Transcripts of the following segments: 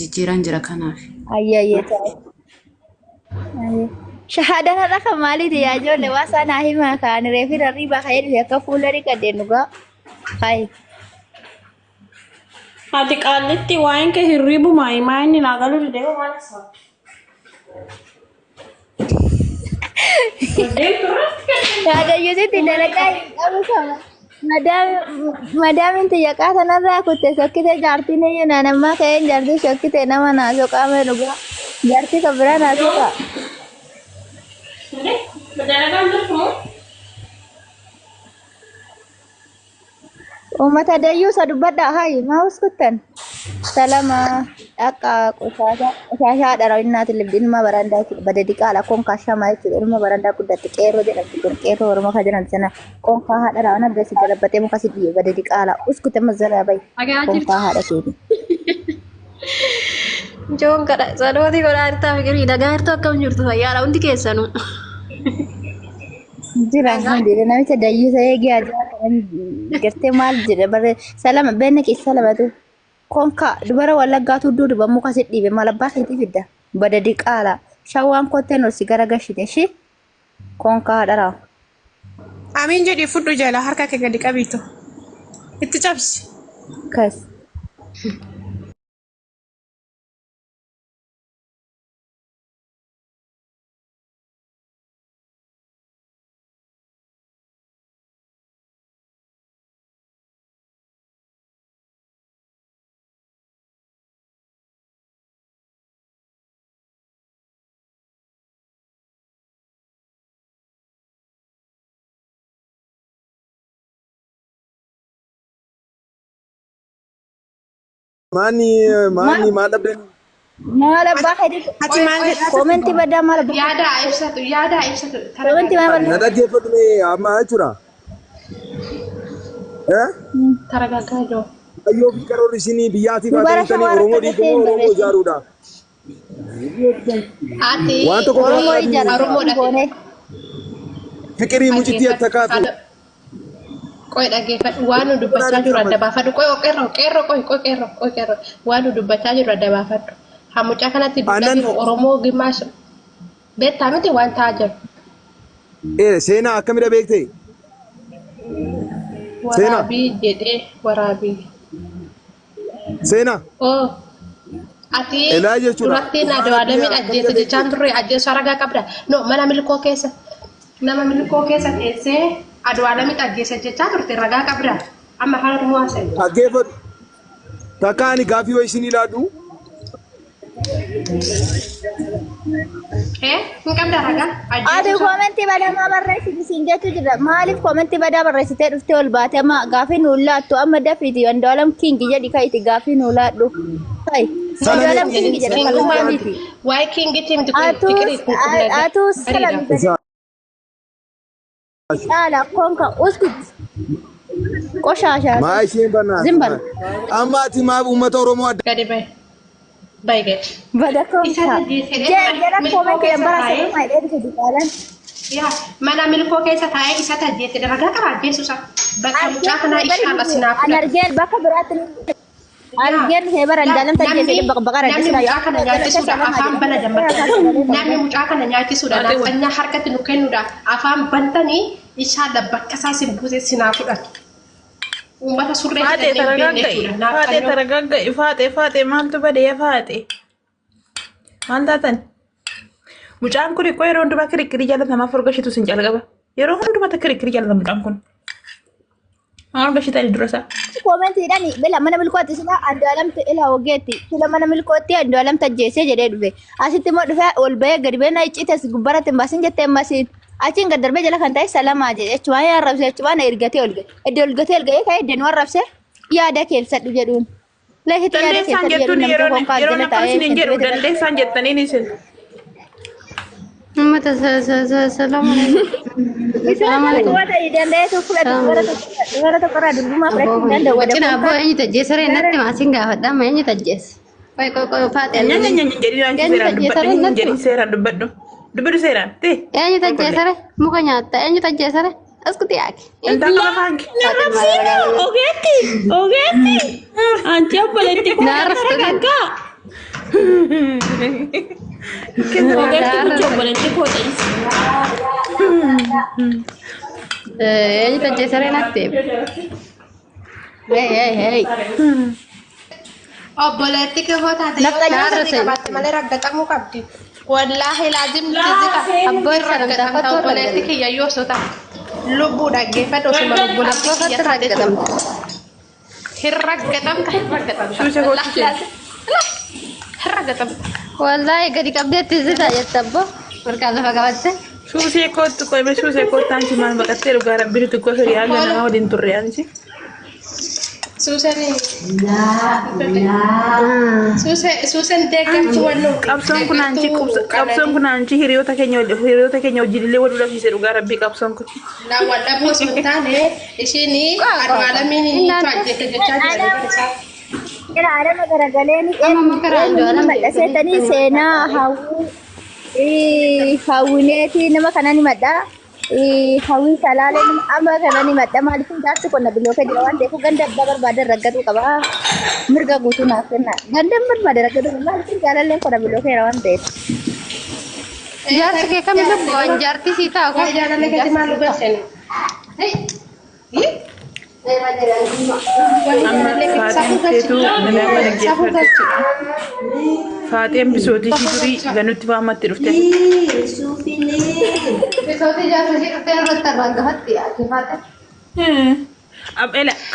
Jijjiiraan jira kanaaf. Ayyee ayyee ta'e. Ayyee. Shahaadaan har'a kan maaliiti yaa ijoollee waa isaa naa himaa kaan reefi rarriibaa ka'ee dhufe akka fuula dhiqadheen dhugaa. Hayi. Ati qaallitti waa'een kee hirriibuma himaa inni naa galuu didee hoo maal isaa? Yaadayyuusitti dalagaa hin qabu kama. Madaamiin tiyya qaatanarraa kutte sokkite jaartiin eenyu naan ammaa ka'een jaartii sokkite nama naa soqaame dhugaa. Jaartii kan biraa naa soqaa. Dalagaan jirtu moo? Uummata dayyuusa dubbadhaa hayi maa uskuttan. Salama dhaqa qoshasha qoshashaa dhara innaati libdi ilma barandaa jechuudha bada diqaala konkaa shamaa jechuudha ilma barandaa guddatti qeerroo jedhamti kun qeerroo oromoo kan jedhamti sana konkaa haadha raawwan adda si galabatee muka si dhiye bada diqaala uskute mazzalaa bayi Dhagaa jirtu. konkaa haadha keeti. Joon kadha salootii godhaa jirtaa fiqirii dhagaa jirtu akkam jirtu fayyaadha hundi keessanuu. Jira alhamdulillah namicha dayyuusa eegee ajaa kan gartee maal jedha bare salama beena keessa lamatu konkaa dubara wallaggaatu duuduba muka si dhiibe maal abbaa keetii fidda bada diqaala shawaan kotteen ol si gara gashite ishii konkaa dharaa. Amiin jedhii fudhu jala harka kee gadi qabiitu. Itti cabsi. Kas. Maanni maanni maal dhabdeen? Maal abbaa keetii Ati maal jedhaa turte? koomentii badaa maal abbaa Yaada ibsatu, yaada ibsatu. koomentii maal Na badaa dhaggeeffadhu mee amma jechuudha. Eh? Taragaaggaa joo. Kaayyoo fi karoorri isinii biyyaatiif haa dubara ta'u shawaa Oromoo rakka diiguu dhufee hin Oromoo barreessin. ijaaruudha. Ati Waan tokko Oromoo qofa ijaara Oromoodha. goone. Fiqirii mucittii Dhaggeeffadhu. attakaatu. Qoy dhaggeeffadhu. Waan nu dubbachaa jiru adda baafadhu. Qoy qeerroo qeerroo qoy qoy qeerroo qoy qeerroo. Waan nu dubbachaa jiru adda baafadhu. Ha mucaa kanatti duudhaa Aannan jiru Oromoo gimaash beektaa miti waan ta'aa jiru. seenaa akkamidha beektee? Seenaa Waraabii jedhee waraabii. seenaa Oo. Ati elaa jechuudha. durattiin Dhugaan adawaalamiin biyya ajjeese akkamidha jechaan beektee? turre ajjeessu ragaa qabda. No mana milkoo keessa nama milkoo keessa teessee adawaalamiin ajjeese jechaa turte ragaa qabda. Amma afaan Oromoo haasa'e. Dhaggeeffadhu. Takka ani gaaffii wayii isin ilaadhu. Eh hin qabda ragaa Ati ajjeessu isaa. koomentii badaa maa barreessiti siin jechuu jira. Maaliif koomentii badaa barreessitee dhuftee ol baate amma gaafii nuu laattu amma dafiiti Andu'aalam King jedhi ka'iti gaafii nuu laadhu. Kai Salamee Andu'aalam King jedha Kingummaa kallattii miti. miti. Waa'ee kingitii miti kun Atuu fiqirii kun qubna atuu gariidha. salami Isaa. Dhaala konka uskut qoshaashaa Maa isheen banaa? zimbal Amma ati maaf uummata Oromoo adda Gadi bahi. Bahi gadi. bada Isa konka ajjeese jala milkoo koomentii keessa bara taa'ee sababa hidhee dhufe diqaalan. Yaa mana milkoo keessa taa'ee isa ajjeese ragaa qaba ajjeesu isaa. Bakka mucaa kanaa Argeen ishaa bari basinaa an fudhatu. argeen bakka biraatti argeen dhufee bara Andu'aalam Namni tajjeese bakka baqara namni jira mucaa kana nyaachisuudha afaan bana dammaqee namni mucaa kana nyaachisuudha naaxanyaa harkatti nu kennuudha afaan bantanii ishaadha bakka isaa sin buuse sinaa fudhatu. Uummata surree Faaxee hidhannee hin beekne taragaagga'i. jechuudha Faaxee naaxanyoo. taragaagga'i. Faaxee faaxee maaltu bade yaa faaxee? Maal taatan? Mucaan kun ikkoo yeroo hundumaa kirikkirii jaalata namaaf orgashitu sin calqaba. Yeroo hundumaa kirikkirii jaalata mucaan kun. Maal orgashitan dura isaa? Koomentiidhaan bila mana milkootti sila Andu'aalamtu ila ogeetti sila mana milkootti Andu'aalam tajjeesee jedhee dhufe asitti immoo dhufee ol bahee gadi bahee na iccites gubbaratti hin baasin jettee ammasiin achiin gad darbee jala kan ta'e salamaa jedhe jechumaan yaa arrabse jechumaan ergatee ol gahe iddoo ol gatee ol gahee ka'ee iddoo nu arrabse yaada kee ibsadhu jedhuun lafitti yaada kee Dandeessaan ibsadhu jedhuun jettuun namni yeroo konkaa yeroo jala akkas taa'ee isiniin jedhu sentimeetira dandeessaan jettaniin isin. Uummata salaamu alaikum. Isaan Salaamu alaikum. quba ta'e dandeessu fudhatu Salaamu dubara alaikum. tokko dubara tokkorraa durbummaa fudhachuu hin danda'u wada Wacina abboo konkaa eenyu tajjeessa ree natti maasin gaafadha amma eenyu tajjeessa. Qoy qoy qoy faate Nya nya allamee. nya nya jedhin anchi Eenyu seeraan tajjeessa dubbadhu ree hin natti jedhin seeraan dubbadhu. Dubbadhu seeraan. Tee. Eenyu Qulqullee. tajjeessa ree muka nyaatta eenyu tajjeessa ree askuti yaaki. Intaa qaba faanki. Faate maal ragaa Ogeetti ogeetti. Anchi obboleetti koo Naarra fudhate. taragaaggaa. Wagarti bulchoo obboleetti koo ta'is. Eenyu tajjeesaree natti? Hey hey hey. Obboleetti kee hoo taate yoo Nafxanyaa jaarsa ta'e. qabaatte malee raggaxamuu qabdi. Wallaahi laazim tizita. Abboo isa Raggaxamta namtaafattu obboleetti kiyya yoo osoo taate. Lubbuu dhaggeeffadhu osuma obboleetti Abboo kiyya fatti taate raggaxamta. Hin raggaxamta hin raggaxamta. Suuse kootu Wallaahi laazim. Hin raggaxamta. Wallaahi gadi qabdee tizita jette abboo. Harkaan lafa qabatte. Suusee kootu qoyme suusee kootu anchi maal baqattee dhugaa rabbi nuti koo hiriyaa ganamaa waliin turre anchi. Suuseen suuseen deeggartuu wannoo. Qabsoon kun anchi qabsoon kun anchi hiriyoota keenya wajjin illee wal dhabsiise dhugaa rabbii qabsoon kun. Wal dhabuu osoo hin taane ishiin Andu'aalamiin ajjeese jechaa jira. Ila arama garagaleen Amma makara Andu'aalam madhaseetanii seenaa hawwii hawwineeti nama kana ni madha. Hawwii salaalee amma kana ni madha. Maaliif jaarsi qonna bilookee jira waan ta'eef ganda abbaa barbaadan raggatuu qaba. Mirga guutuu naaf kenna. Ganda barbaade raggatuu qaba. Maaliif jaalalleen qonna bilookee jira waan ta'eef. Jaarsi kee kami lubbu waan jaartii sii ta'a Waa jaalallee gadi maal dhugaaseen? Amma faaxeen feetuu nama dhaggeeffadhu. Faaxeen bisootii ishii durii ganutti waamatti dhufte. Bisootii jaarsa ishee dhuftee irratti arraangafatti ati faata.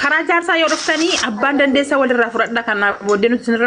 Karaa jaarsaa yoo dhuftanii abbaan dandeessa walirraa fudhadha kanaaf booddee nuti.